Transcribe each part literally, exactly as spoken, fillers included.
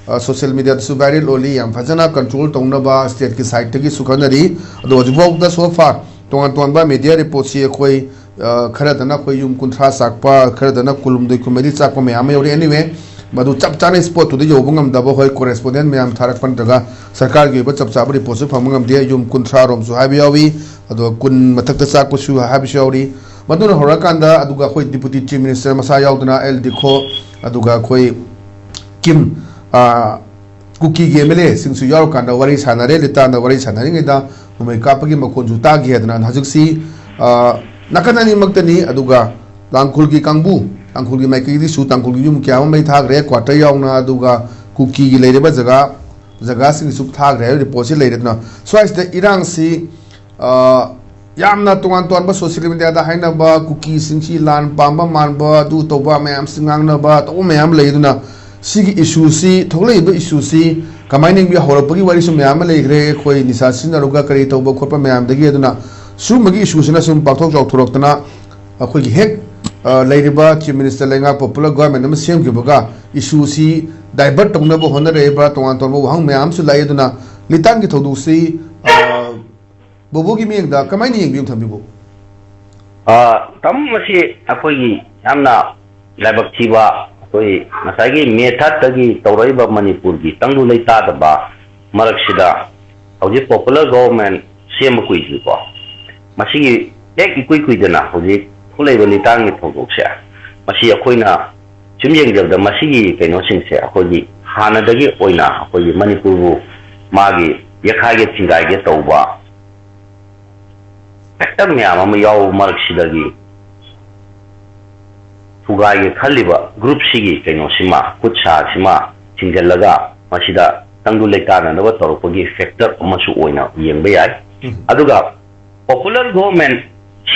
Social ꯃꯤꯗꯤꯌꯥꯗꯁꯨ viral ꯑꯣꯜꯂꯤ, ꯌꯥꯝ ꯐꯖꯅ ꯀꯟꯇ꯭ꯔꯣꯜ ꯇꯧꯅꯕ ꯁ꯭ꯇꯦꯠꯀꯤ ꯁꯥꯏꯠꯇꯒꯤꯁꯨ ꯈꯟꯅꯔꯤ꯫ ꯑꯗꯣ ꯍꯧꯖꯤꯛꯐꯥꯎꯗ so far ꯇꯣꯉꯥꯟ ꯇꯣꯉꯥꯟꯕ ꯃꯤꯗꯤꯌꯥ ꯔꯤꯄꯣꯔꯠꯁꯤ ꯑꯩꯈꯣꯏ, ꯑ, ꯈꯔꯗꯅ ꯑꯩꯈꯣꯏ ꯌꯨꯝ ꯀꯨꯟꯊ꯭ꯔꯥ ꯆꯥꯛꯄ, ꯈꯔꯗꯅ ꯀꯨꯟꯍꯨꯝꯗꯣꯏ, ꯀꯨꯟꯃꯔꯤ ꯆꯥꯛꯄ ꯃꯌꯥꯝ ꯑꯃ ꯌꯥꯎꯔꯤ꯫ Anyway, ꯃꯗꯨ ꯆꯞ ꯆꯥꯅ ꯏꯁꯄꯣꯠꯇꯨꯗ ꯌꯧꯕ ꯉꯝꯗꯕ, ꯍꯣꯏ, ꯀꯣꯔꯦꯁꯄꯣꯟꯗꯦꯟ ꯃꯌꯥꯝ ꯊꯥꯔꯛꯄ ꯅꯠꯇ꯭ꯔꯒ ꯁꯔꯀꯥꯔꯒꯤ ꯑꯣꯏꯕ ꯆꯞ ꯆꯥꯕ ꯔꯤꯄꯣꯔꯠꯁꯨ ꯐꯪꯕ ꯉꯝꯗꯦ꯫ ꯌꯨꯝ ꯀꯨꯟꯊ꯭ꯔꯥ ꯔꯣꯝꯁꯨ ꯍꯥꯏꯕ ꯌꯥꯎꯏ, ꯑꯗꯨꯒ ꯀꯨꯟ ꯃꯊꯛꯇ ꯆꯥꯛꯄꯁꯨ ꯍꯥꯏꯕꯁꯨ ꯌꯥꯎꯔꯤ꯫ ꯃꯗꯨꯅ ꯍꯧꯔꯛꯑꯀꯥꯟꯗ, ꯑꯗꯨꯒ ꯑꯩꯈꯣꯏ ꯗꯤꯄꯨꯇꯤ ꯆꯤꯐ ꯃꯤꯅꯤꯁꯇꯔ ꯃꯁꯥ ꯌꯥꯎꯗꯅ ꯑꯦꯜ ꯗꯤꯈꯣ, ꯑꯗꯨꯒ ꯑꯩꯈꯣꯏ ꯀꯤꯝ, ꯑ, ꯀꯨꯀꯤꯒꯤ ꯑꯦꯝ ꯑꯦꯜ ꯑꯦꯁꯤꯡꯁꯨ ꯌꯥꯎꯔꯀꯥꯟꯗ ꯋꯥꯔꯤ ꯁꯥꯟꯅꯔꯦ꯫ ꯂꯤꯇꯥꯟꯗ ꯋꯥꯔꯤ ꯁꯥꯟꯅꯔꯤꯉꯩꯗ ꯅꯣꯡꯃꯩ ꯀꯥꯞꯄꯒꯤ ꯃꯈꯣꯟꯁꯨ ꯇꯥꯈꯤ ꯍꯥꯏꯗꯅ ꯍꯧꯖꯤꯛꯁꯤ, ꯑ, ꯅꯥꯀꯟ ꯑꯅꯤꯃꯛꯇꯅꯤ꯫ ꯑꯗꯨꯒ ꯇꯥꯡꯈꯨꯜꯒꯤ ꯀꯥꯡꯕꯨ, ꯇꯥꯡꯈꯨꯜꯒꯤ ꯃꯥꯏꯀꯩꯗꯒꯤꯁꯨ ꯇꯥꯡꯈꯨꯜꯒꯤ ꯌꯨꯝ ꯀꯌꯥ ꯑꯃ ꯃꯩ ꯊꯥꯈ꯭ꯔꯦ, ꯀ꯭ꯋꯥꯇꯔ ꯌꯥꯎꯅ, ꯑꯗꯨꯒ ꯀꯨꯀꯤꯒꯤ ꯂꯩꯔꯤꯕ ꯖꯒꯥ, ꯖꯒꯥꯁꯤꯡꯁꯨ ꯊꯥꯈ꯭ꯔꯦ ꯍꯥꯏꯕ ꯔꯤꯄꯣꯔꯠꯁꯤ ꯂꯩꯔꯦ꯫ ꯑꯗꯨꯅ ꯁ꯭ꯋꯥꯏꯁꯤꯗ ꯏꯔꯥꯡꯁꯤ, ꯑ, ꯌꯥꯝꯅ ꯇꯣꯉꯥꯟ ꯇꯣꯉꯥꯟꯕ ꯁꯣꯁꯤꯌꯦꯜ ꯃꯤꯗꯤꯌꯥꯗ ꯍꯥꯏꯅꯕ, ꯀꯨꯀꯤꯁꯤꯡꯁꯤ ꯂꯥꯟ ꯄꯥꯝꯕ ꯃꯥꯟꯕ, ꯑꯗꯨ ꯇꯧꯕ ꯃꯌꯥꯝꯁꯤ ꯉꯥꯡꯅꯕ ꯇꯧꯕ ꯃꯌꯥꯝ ꯂꯩ꯫ ꯑꯗꯨꯅ ꯁꯤꯒꯤ ꯏꯁꯨꯁꯤ, ꯊꯣꯛꯂꯛꯏꯕ ꯏꯁꯨꯁꯤ ꯀꯃꯥꯏꯅ ꯌꯦꯡꯕꯤ? ꯍꯧꯔꯛꯄꯒꯤ ꯋꯥꯔꯤꯁꯨ ꯃꯌꯥꯝ ꯑꯃ ꯂꯩꯈ꯭ꯔꯦ, ꯑꯩꯈꯣꯏ ꯅꯤꯁꯥ ꯁꯤꯖꯤꯟꯅꯔꯒ ꯀꯔꯤ ꯇꯧꯕ ꯈꯣꯠꯄ ꯃꯌꯥꯝꯗꯒꯤ꯫ ꯑꯗꯨꯅ ꯁꯤꯒꯨꯝꯕꯒꯤ ꯏꯁꯨꯁꯤꯅ ꯁꯨꯝ ꯄꯥꯛꯊꯣꯛ ꯆꯥꯎꯊꯣꯔꯛꯇꯅ ꯑꯩꯈꯣꯏꯒꯤ ꯍꯦꯛ, ꯑ, ꯂꯩꯔꯤꯕ ꯆꯤꯐ ꯃꯤꯅꯤꯁꯇꯔ ꯂꯩꯉꯥꯛ ꯄꯣꯄꯨꯂꯔ ꯒꯣꯚꯔꯟꯃꯦꯟꯠ ꯑꯃ ꯁꯦꯝꯈꯤꯕꯒ ꯏꯁꯨꯁꯤ ꯗꯥꯏꯚꯔꯠ ꯇꯧꯅꯕ ꯍꯣꯠꯅꯔꯛꯏꯕ꯭ꯔꯥ, ꯇꯣꯉꯥꯟ ꯇꯣꯉꯥꯟꯕ ꯋꯥꯍꯪ ꯃꯌꯥꯝ ꯑꯃꯁꯨ ꯂꯥꯛꯏ꯫ ꯑꯗꯨꯅ ꯂꯤꯇꯥꯟꯒꯤ ꯊꯧꯗꯣꯛꯁꯤ, ꯑ, ꯕꯣꯕꯣꯒꯤ ꯃꯤꯠꯌꯦꯡꯗ ꯀꯃꯥꯏꯅ ꯌꯦꯡꯕꯤꯌꯨ ꯊꯝꯕꯤꯕꯨ? ꯑ, ꯇꯥꯃꯣ, ꯃꯁꯤ ꯑꯩꯈꯣꯏꯒꯤ ꯌꯥꯝꯅ ꯂꯥꯏꯕꯛ ꯊꯤꯕ, ꯑꯩꯈꯣꯏ ꯉꯁꯥꯏꯒꯤ ꯃꯦ ꯊꯥꯔꯠꯇꯒꯤ ꯇꯧꯔꯛꯏꯕ ꯃꯅꯤꯄꯨꯔꯒꯤ ꯇꯪꯗꯨ ꯂꯩꯇꯥꯗꯕ ꯃꯔꯛꯁꯤꯗ ꯍꯧꯖꯤꯛ ꯄꯣꯄꯨꯂꯔ ꯒꯣꯚꯔꯟꯃꯦꯟꯠ ꯁꯦꯝꯕ ꯀꯨꯏꯗ꯭ꯔꯤꯀꯣ꯫ ꯃꯁꯤꯒꯤ ꯍꯦꯛ ꯏꯀꯨꯏ ꯀꯨꯏꯗꯅ ꯍꯧꯖꯤꯛ ꯊꯣꯛꯂꯛꯏꯕ ꯂꯤꯇꯥꯟꯒꯤ ꯊꯧꯗꯣꯛꯁꯦ, ꯃꯁꯤ ꯑꯩꯈꯣꯏꯅ ꯁꯨꯝ ꯌꯦꯡꯖꯕꯗ ꯃꯁꯤꯒꯤ ꯀꯩꯅꯣꯁꯤꯡꯁꯦ ꯑꯩꯈꯣꯏꯒꯤ ꯍꯥꯟꯅꯗꯒꯤ ꯑꯣꯏꯅ ꯑꯩꯈꯣꯏꯒꯤ ꯃꯅꯤꯄꯨꯔꯕꯨ ꯃꯥꯒꯤ ꯌꯦꯛꯈꯥꯏꯒꯦ ꯊꯤꯡꯒꯥꯏꯒꯦ ꯇꯧꯕ ꯐꯦꯛꯇꯔ ꯃꯌꯥꯝ ꯑꯃ ꯌꯥꯎꯕ ꯃꯔꯛꯁꯤꯗꯒꯤ ꯊꯨꯒꯥꯏꯒꯦ ꯈꯜꯂꯤꯕ ꯒ꯭ꯔꯨꯞꯁꯤꯒꯤ ꯀꯩꯅꯣꯁꯤꯃ, ꯈꯨꯠ ꯁꯥꯁꯤꯃ ꯊꯤꯡꯖꯤꯜꯂꯒ ꯃꯁꯤꯗ ꯇꯪꯗꯨ ꯂꯩꯇꯥꯅꯅꯕ ꯇꯧꯔꯛꯄꯒꯤ ꯐꯦꯛꯇꯔ ꯑꯃꯁꯨ ꯑꯣꯏꯅ ꯌꯦꯡꯕ ꯌꯥꯏ꯫ ꯎꯝ꯫ ꯑꯗꯨꯒ ꯄꯣꯄꯨꯂꯔ ꯒꯣꯚꯔꯟꯃꯦꯟꯠ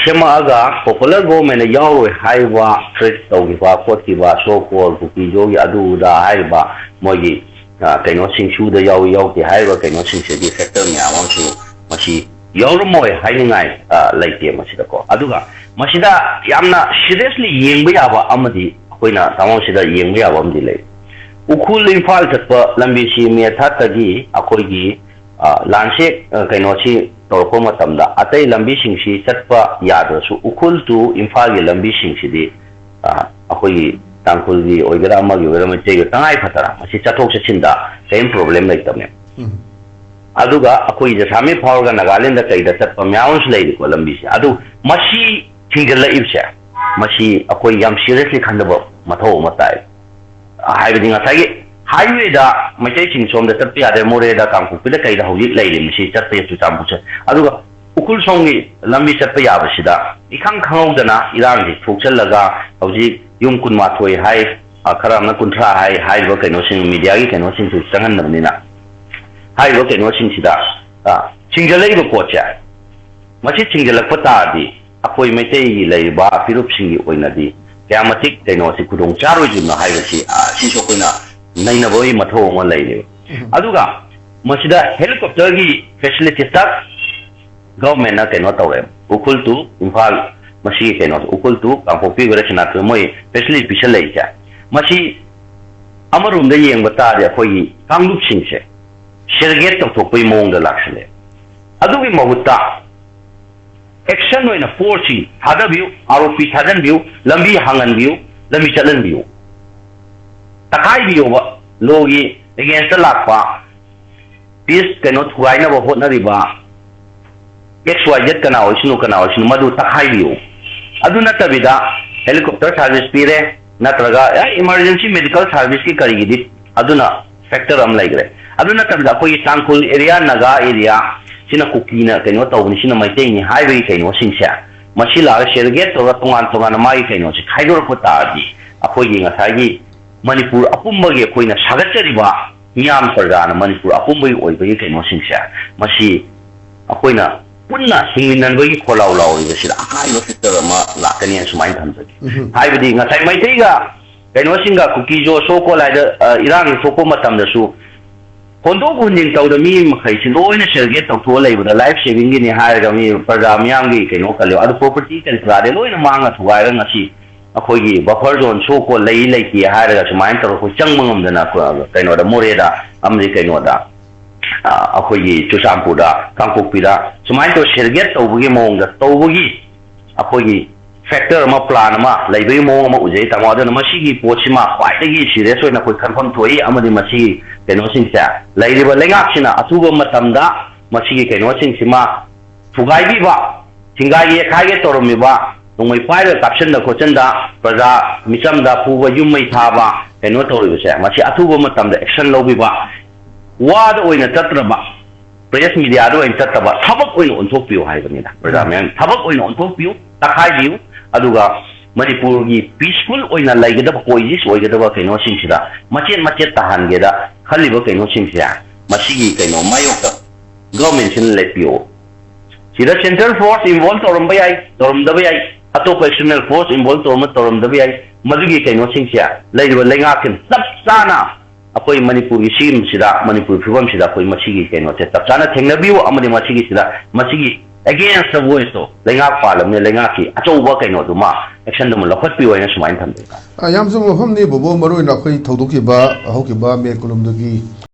ꯁꯦꯝꯃꯛꯑꯒ ꯄꯣꯄꯨꯂꯔ ꯒꯣꯚꯔꯟꯃꯦꯟꯠꯅ ꯌꯥꯎꯔꯣꯏ ꯍꯥꯏꯕ ꯊ꯭ꯔꯦꯠ ꯇꯧꯈꯤꯕ ꯈꯣꯠꯈꯤꯕ, ꯁꯣ ꯀꯣꯜ ꯀꯨꯀꯤꯖꯣꯒꯤ ꯑꯗꯨ ꯑꯗꯥ ꯍꯥꯏꯔꯤꯕ ꯃꯣꯏꯒꯤ, ꯑ, ꯀꯩꯅꯣꯁꯤꯡ ꯁꯨꯗ ꯌꯥꯎꯏ ꯌꯥꯎꯗꯦ ꯍꯥꯏꯔꯤꯕ ꯀꯩꯅꯣꯁꯤꯡꯁꯤꯒꯤ ꯐꯦꯛꯇꯔ ꯃꯌꯥꯝ ꯑꯃꯁꯨ ꯃꯁꯤ ꯌꯥꯎꯔꯝꯃꯣꯏ ꯍꯥꯏꯅꯤꯡꯉꯥꯏ, ꯑ, ꯂꯩꯇꯦ ꯃꯁꯤꯗꯀꯣ꯫ ꯑꯗꯨꯒ ꯃꯁꯤꯗ ꯌꯥꯝꯅ ꯁꯤꯔꯤꯌꯁꯂꯤ ꯌꯦꯡꯕ ꯌꯥꯕ ꯑꯃꯗꯤ ꯑꯩꯈꯣꯏꯅ ꯇꯥꯃꯣꯁꯤꯗ ꯌꯦꯡꯕ ꯌꯥꯕ ꯑꯃꯗꯤ ꯂꯩ꯫ ꯎꯈ꯭ꯔꯨꯜ ꯏꯝꯐꯥꯜ ꯆꯠꯄ ꯂꯝꯕꯤꯁꯤ ꯃꯦ ꯊꯥꯔꯠꯇꯒꯤ ꯑꯩꯈꯣꯏꯒꯤ, ꯑ, ꯂꯥꯟꯁꯦ, ꯑ, ꯀꯩꯅꯣꯁꯤ ꯇꯧꯔꯛꯄ ꯃꯇꯝꯗ ꯑꯇꯩ ꯂꯝꯕꯤꯁꯤꯡꯁꯤ ꯆꯠꯄ ꯌꯥꯗ꯭ꯔꯁꯨ ꯎꯈ꯭ꯔꯨꯜ to ꯏꯝꯐꯥꯜꯒꯤ ꯂꯝꯕꯤꯁꯤꯡꯁꯤꯗꯤ, ꯑ, ꯑꯩꯈꯣꯏꯒꯤ ꯇꯥꯡꯈꯨꯜꯒꯤ ꯑꯣꯏꯒꯦꯔꯥ ꯑꯃꯒꯤ ꯑꯣꯏꯒꯦꯔꯥ ꯃꯩꯇꯩꯒꯤ ꯇꯉꯥꯏ ꯐꯗꯅ ꯃꯁꯤ ꯆꯠꯊꯣꯛ ꯆꯠꯁꯤꯟꯗ ꯀꯔꯤꯝ ꯄ꯭ꯔꯣꯕ꯭ꯂꯦꯝ ꯂꯩꯇꯕꯅꯦ꯫ ꯎꯝ꯫ ꯑꯗꯨꯒ ꯑꯩꯈꯣꯏ ꯖꯁꯥꯃꯤ ꯐꯥꯎꯔꯒ ꯅꯥꯒꯥꯂꯦꯟꯗ ꯀꯩꯗ ꯆꯠꯄ ꯃꯌꯥꯝ ꯑꯃꯁꯨ ꯂꯩꯔꯤꯀꯣ ꯂꯝꯕꯤꯁꯦ꯫ ꯑꯗꯨ ꯃꯁꯤ ꯊꯤꯡꯖꯤꯜꯂꯛꯏꯕꯁꯦ, ꯃꯁꯤ ꯑꯩꯈꯣꯏ ꯌꯥꯝ ꯁꯤꯔꯤꯌꯁꯂꯤ ꯈꯟꯗꯕ ꯃꯊꯧ ꯑꯃ ꯇꯥꯏ꯫ ꯍꯥꯏꯕꯗꯤ ꯉꯁꯥꯏꯒꯤ ꯍꯥꯏꯋꯦꯗ ꯃꯩꯇꯩꯁꯤꯡ ꯁꯣꯝꯗ ꯆꯠꯄ ꯌꯥꯗꯦ, ꯃꯣꯔꯦꯗ, ꯀꯥꯡꯄꯣꯛꯄꯤꯗ ꯀꯩꯗ ꯍꯧꯖꯤꯛ ꯂꯩꯔꯤꯕꯁꯤ ꯆꯠꯄ ꯌꯥ-, ꯆꯨꯔꯆꯥꯟꯄꯨꯔ ꯆꯠ-, ꯑꯗꯨꯒ ꯎꯈ꯭ꯔꯨꯜ ꯁꯣꯝꯒꯤ ꯂꯝꯕꯤ ꯆꯠꯄ ꯌꯥꯕꯁꯤꯗ ꯏꯈꯪ ꯈꯪꯍꯧꯗꯅ ꯏꯔꯥꯡꯁꯤ ꯊꯣꯛꯆꯜꯂꯒ ꯍꯧꯖꯤꯛ ꯌꯨꯝ ꯀꯨꯟꯃꯥꯊꯣꯏ ꯍꯥꯏ, ꯑ, ꯈꯔ ꯑꯃꯅ ꯀꯨꯟꯊ꯭ꯔꯥ ꯍꯥꯏ, ꯍꯥꯏꯔꯤꯕ ꯀꯩꯅꯣꯁꯤꯡ, ꯃꯤꯗꯤꯌꯥꯒꯤ ꯀꯩꯅꯣꯁꯤꯡꯁꯨ ꯆꯪꯍꯟꯗꯕꯅꯤꯅ ꯍꯥꯏꯔꯤꯕ ꯀꯩꯅꯣꯁꯤꯡꯁꯤꯗ, ꯑ, ꯊꯤꯡꯖꯤꯜꯂꯛꯏꯕ ꯄꯣꯠꯁꯦ, ꯃꯁꯤ ꯊꯤꯡꯖꯤꯜꯂꯛꯄ ꯇꯥꯔꯗꯤ ꯑꯩꯈꯣꯏ ꯃꯩꯇꯩꯒꯤ ꯂꯩꯔꯤꯕ ꯐꯤꯔꯨꯞꯁꯤꯡꯒꯤ ꯑꯣꯏꯅꯗꯤ ꯀꯌꯥ ꯃꯇꯤꯛ ꯀꯩꯅꯣꯁꯤ ꯈꯨꯗꯣꯡ ꯆꯥꯔꯣꯏꯗ꯭ꯔꯤꯕꯅꯣ ꯍꯥꯏꯕꯁꯤ, ꯑ, ꯁꯤꯁꯨ ꯑꯩꯈꯣꯏꯅ ꯅꯩꯅꯕꯒꯤ ꯃꯊꯧ ꯑꯃ ꯂꯩꯔꯦꯕ꯫ ꯎꯝ꯫ ꯑꯗꯨꯒ ꯃꯁꯤꯗ ꯍꯦꯂꯤꯀꯣꯞꯇꯔꯒꯤ ꯐꯦꯁꯤꯂꯤꯇꯤ ꯇꯛ ꯒꯚꯔꯟꯃꯦꯟꯠꯅ ꯀꯩꯅꯣ ꯇꯧꯔꯦ, ꯎꯈ꯭ꯔꯨꯜ to ꯏꯝꯐꯥꯜ, ꯃꯁꯤꯒꯤ ꯀꯩꯅꯣ ꯎꯈ꯭ꯔꯨꯜ to ꯀꯥꯡꯄꯣꯛꯄꯤ ꯑꯣꯏꯒꯦꯔꯥ ꯁꯦꯅꯥꯄꯇꯤ ꯃꯣꯏ ꯐꯦꯁꯤꯂꯤꯇꯤ ꯄꯤꯁꯜꯂꯛꯏꯁꯦ, ꯃꯁꯤ ꯑꯃꯔꯣꯝꯗ ꯌꯦꯡꯕ ꯇꯥꯔꯗꯤ ꯑꯩꯈꯣꯏꯒꯤ ꯀꯥꯡꯂꯨꯞꯁꯤꯡꯁꯦ ꯁꯦꯔꯤꯒꯦꯠ ꯇꯧꯊꯣꯛꯄꯒꯤ ꯃꯑꯣꯡꯗ ꯂꯥꯛꯁꯜꯂꯦ꯫ ꯑꯗꯨꯒꯤ ꯃꯍꯨꯠꯇ ꯑꯦꯛꯁꯟ ꯑꯣꯏꯅ ꯐꯣꯔꯁꯁꯤ ꯊꯥꯗꯕꯤꯌꯨ, ꯑꯥꯔ ꯑꯣ ꯄꯤ ꯊꯥꯖꯟꯕꯤꯌꯨ, ꯂꯝꯕꯤ ꯍꯥꯡꯍꯟꯕꯤꯌꯨ, ꯂꯝꯕꯤ ꯆꯠꯍꯟꯕꯤꯌꯨ, ꯇꯛꯈꯥꯏꯕꯤꯌꯣꯕ꯫ ꯂꯣꯒꯤ ꯑꯦꯒꯦꯟꯁꯇ ꯂꯥꯛꯄ, ꯄꯤꯁ ꯀꯩꯅꯣ ꯊꯨꯒꯥꯏꯅꯕ ꯍꯣꯠꯅꯔꯤꯕ ꯑꯦꯛꯁ ꯋꯥꯏ ꯖꯦꯠ ꯀꯅꯥ ꯑꯣꯏꯁꯅꯨ, ꯀꯅꯥ ꯑꯣꯏꯁꯅꯨ, ꯃꯗꯨ ꯇꯛꯈꯥꯏꯕꯤꯌꯨ꯫ ꯑꯗꯨ ꯅꯠꯇꯕꯤꯗ ꯍꯦꯂꯤꯀꯣꯞꯇꯔ ꯁꯥꯔꯚꯤꯁ ꯄꯤꯔꯦ, ꯅꯠꯇ꯭ꯔꯒ, ꯑꯦ, ꯏꯃꯥꯔꯖꯦꯟꯁꯤ ꯃꯦꯗꯤꯀꯦꯜ ꯁꯥꯔꯚꯤꯁꯀꯤ ꯀꯔꯤꯒꯤꯗꯤ ꯑꯗꯨꯅ ꯐꯦꯛꯇꯔ ꯑꯃ ꯂꯩꯈ꯭ꯔꯦ꯫ ꯑꯗꯨ ꯅꯠꯇꯕꯤꯗ ꯑꯩꯈꯣꯏꯒꯤ ꯇꯥꯡꯈꯨꯜ ꯑꯦꯔꯤꯌꯥ, ꯅꯥꯒꯥ ꯑꯦꯔꯤꯌꯥ, ꯁꯤꯅ ꯀꯨꯀꯤꯅ ꯀꯩꯅꯣ ꯇꯧꯕꯅꯤ, ꯁꯤꯅ ꯃꯩꯇꯩꯅꯤ ꯍꯥꯏꯕꯒꯤ ꯀꯩꯅꯣꯁꯤꯡꯁꯦ, ꯃꯁꯤ ꯂꯥꯛꯑꯒ ꯁꯦꯔꯤꯒꯦꯠ ꯇꯧꯔꯒ ꯇꯣꯉꯥꯟ ꯇꯣꯉꯥꯟꯅ ꯃꯥꯒꯤ ꯀꯩꯅꯣꯁꯦ ꯈꯥꯏꯗꯣꯔꯛꯄ ꯇꯥꯔꯗꯤ ꯑꯩꯈꯣꯏꯒꯤ ꯉꯁꯥꯏꯒꯤ ꯃꯅꯤꯄꯨꯔ ꯑꯄꯨꯝꯕꯒꯤ ꯑꯩꯈꯣꯏꯅ ꯁꯥꯒꯠꯆꯔꯤꯕ ꯃꯤꯌꯥꯝ ꯄ꯭ꯔꯖꯥꯅ ꯃꯅꯤꯄꯨꯔ ꯑꯄꯨꯝꯕꯒꯤ ꯑꯣꯏꯕꯒꯤ ꯀꯩꯅꯣꯁꯤꯡꯁꯦ, ꯃꯁꯤ ꯑꯩꯈꯣꯏꯅ ꯄꯨꯟꯅ ꯍꯤꯡꯃꯤꯟꯅꯕꯒꯤ ꯈꯣꯜꯂꯥꯎ ꯂꯥꯎꯔꯤꯕꯁꯤꯗ ꯑꯀꯥꯏꯕ ꯐꯦꯛꯇꯔ ꯑꯃ ꯂꯥꯛꯀꯅꯤ ꯍꯥꯏꯅ ꯁꯨꯃꯥꯏꯅ ꯊꯝꯖꯒꯦ꯫ ꯎꯝ꯫ ꯍꯥꯏꯕꯗꯤ ꯉꯁꯥꯏ ꯃꯩꯇꯩꯒ ꯀꯩꯅꯣꯁꯤꯡꯒ ꯀꯨꯀꯤꯖꯣ ꯁꯣ ꯀꯣꯜ ꯍꯥꯏꯗ, ꯑ, ꯏꯔꯥꯡꯁꯤ ꯊꯣꯛꯄ ꯃꯇꯝꯗꯁꯨ ꯍꯣꯟꯗꯣꯛ ꯍꯣꯟꯖꯤꯟ ꯇꯧꯗ ꯃꯤ ꯃꯈꯩꯁꯤ ꯂꯣꯏꯅ ꯁꯦꯔꯤꯒꯦꯠ ꯇꯧꯊꯣꯛꯑ ꯂꯩꯕꯗ ꯂꯥꯏꯐ ꯁꯦꯚꯤꯡꯒꯤꯅꯤ ꯍꯥꯏꯔꯒ ꯃꯤ ꯄ꯭ꯔꯖꯥ ꯃꯤꯌꯥꯝꯒꯤ ꯀꯩꯅꯣ ꯈꯜꯂꯦꯕ꯫ ꯑꯗꯨ ꯄ꯭ꯔꯣꯄꯔꯇꯤ ꯀꯔꯤ ꯀꯔꯥꯗꯤ ꯂꯣꯏꯅ ꯃꯥꯡꯉ ꯊꯨꯒꯥꯏꯔꯒ ꯉꯁꯤ ꯑꯩꯈꯣꯏꯒꯤ buffer zone so called ꯂꯩ ꯂꯩꯇꯦ ꯍꯥꯏꯔꯒ ꯁꯨꯃꯥꯏꯅ ꯇꯧꯔꯒ ꯑꯩꯈꯣꯏ ꯆꯪꯕ ꯉꯝꯗꯅ ꯑꯩꯈꯣꯏ ꯀꯩꯅꯣꯗ ꯃꯣꯔꯦꯗ ꯑꯃꯗꯤ ꯀꯩꯅꯣꯗ ꯑ, ꯑꯩꯈꯣꯏꯒꯤ ꯆꯨꯔꯆꯥꯟꯄꯨꯔꯗ, ꯀꯥꯡꯄꯣꯛꯄꯤꯗ ꯁꯨꯃꯥꯏꯅ ꯇꯧ segregate ꯇꯧꯕꯒꯤ ꯃꯑꯣꯡꯗ ꯇꯧꯕꯒꯤ ꯑꯩꯈꯣꯏꯒꯤ factor ꯑꯃ, plan ꯑꯃ ꯂꯩꯕꯒꯤ ꯃꯑꯣꯡ ꯑꯃ ꯎꯖꯩ, ꯇꯥꯃꯣ꯫ ꯑꯗꯨꯅ ꯃꯁꯤꯒꯤ ꯄꯣꯠꯁꯤꯃ ꯈ꯭ꯋꯥꯏꯗꯒꯤ serious ꯑꯣꯏꯅ ꯑꯩꯈꯣꯏ ꯈꯟꯐꯝ ꯊꯣꯛꯏ, ꯑꯃꯗꯤ ꯃꯁꯤꯒꯤ ꯀꯩꯅꯣꯁꯤꯡꯁꯦ ꯂꯩꯔꯤꯕ ꯂꯩꯉꯥꯛꯁꯤꯅ ꯑꯊꯨꯕ ꯃꯇꯝꯗ ꯃꯁꯤꯒꯤ ꯀꯩꯅꯣꯁꯤꯡꯁꯤꯃ ꯊꯨꯒꯥꯏꯕꯤꯕ, ꯊꯤꯡꯒꯥꯏꯒꯦ ꯌꯦꯛꯈꯥꯏꯒꯦ ꯇꯧꯔꯝꯃꯤꯕ, ꯅꯣꯡꯃꯩ ꯄꯥꯏꯔꯒ ꯀꯥꯞꯁꯤꯟꯗ ꯈꯣꯠꯆꯤꯟꯗ, ꯄ꯭ꯔꯖꯥ ꯃꯤꯆꯝꯗ ꯐꯨꯕ, ꯌꯨꯝ ꯃꯩ ꯊꯥꯕ, ꯀꯩꯅꯣ ꯇꯧꯔꯤꯕꯁꯦ, ꯃꯁꯤ ꯑꯊꯨꯕ ꯃꯇꯝꯗ action ꯂꯧꯕꯤꯕ, ꯋꯥꯗ ꯑꯣꯏꯅ ꯆꯠꯇ꯭ꯔꯕ, press mediaꯗ ꯑꯣꯏꯅ ꯆꯠꯇꯕ, ꯊꯕꯛ ꯑꯣꯏꯅ ꯑꯣꯟꯊꯣꯛꯄꯤꯌꯨ ꯍꯥꯏꯕꯅꯤꯗ꯫ ꯄ꯭ꯔꯖꯥ ꯃꯌꯥꯝ, ꯊꯕꯛ ꯑꯣꯏꯅ ꯑꯣꯟꯊꯣꯛꯄꯤꯌꯨ, ꯇꯛꯈꯥꯏꯕꯤꯌꯨ꯫ ꯑꯗꯨꯒ ꯃꯅꯤꯄꯨꯔꯒꯤ peaceful ꯑꯣꯏꯅ ꯂꯩꯒꯗꯕ, coexist ꯑꯣꯏꯒꯗꯕ ꯀꯩꯅꯣꯁꯤꯡꯁꯤꯗ ꯃꯆꯦꯠ ꯃꯆꯦꯠ ꯇꯥꯍꯟꯒꯦꯗ ꯈꯜꯂꯤꯕ ꯀꯩꯅꯣꯁꯤꯡꯁꯦ, ꯃꯁꯤꯒꯤ ꯀꯩꯅꯣ ꯃꯥꯌꯣꯛꯇ governmentꯁꯤꯅ ꯂꯦꯞꯄꯤꯌꯣ꯫ ꯁꯤꯗ central force involve ꯇꯧꯔꯝꯕ ꯌꯥꯏ, ꯇꯧꯔꯝꯗꯕ ꯌꯥꯏ, ꯑꯇꯣꯞꯄ external force involve ꯇꯧꯔꯝꯕ, ꯇꯧꯔꯝꯗꯕ ꯌꯥꯏ꯫ ꯃꯗꯨꯒꯤ ꯀꯩꯅꯣꯁꯤꯡꯁꯦ ꯂꯩꯔꯤꯕ ꯂꯩꯉꯥꯛꯁꯤꯅ ꯆꯞ ꯆꯥꯅ ꯑꯩꯈꯣꯏ ꯃꯅꯤꯄꯨꯔꯒꯤ ꯁꯤꯒꯨꯝꯕꯁꯤꯗ, ꯃꯅꯤꯄꯨꯔ ꯐꯤꯕꯝꯁꯤꯗ ꯑꯩꯈꯣꯏ ꯃꯁꯤꯒꯤ ꯀꯩꯅꯣꯁꯦ ꯆꯞ ꯆꯥꯅ ꯊꯦꯡꯅꯕꯤꯌꯨ, ꯑꯃꯗꯤ ꯃꯁꯤꯒꯤꯁꯤꯗ, ꯃꯁꯤꯒꯤ against voiceꯇꯣ ꯂꯩꯉꯥꯛ ꯄꯥꯜꯂꯕꯅꯤꯅ ꯂꯩꯉꯥꯛꯀꯤ ꯑꯆꯧꯕ ꯀꯩꯅꯣꯗꯨꯃ, actionꯗꯨꯃ ꯂꯧꯈꯠꯄꯤꯌꯨ ꯍꯥꯏꯅ ꯁꯨꯃꯥꯏꯅ ꯊꯝꯖꯩ꯫ ꯑ, ꯌꯥꯝ ꯆꯨꯝꯕ ꯋꯥꯐꯝꯅꯤ, ꯕꯣꯕꯣ꯫ ꯃꯔꯨꯑꯣꯏꯅ ꯑꯩꯈꯣꯏ ꯊꯧꯗꯣꯛꯈꯤꯕ ꯍꯧꯈꯤꯕ ꯃꯦ ꯀꯨꯟꯍꯨꯝꯗꯣꯏꯒꯤ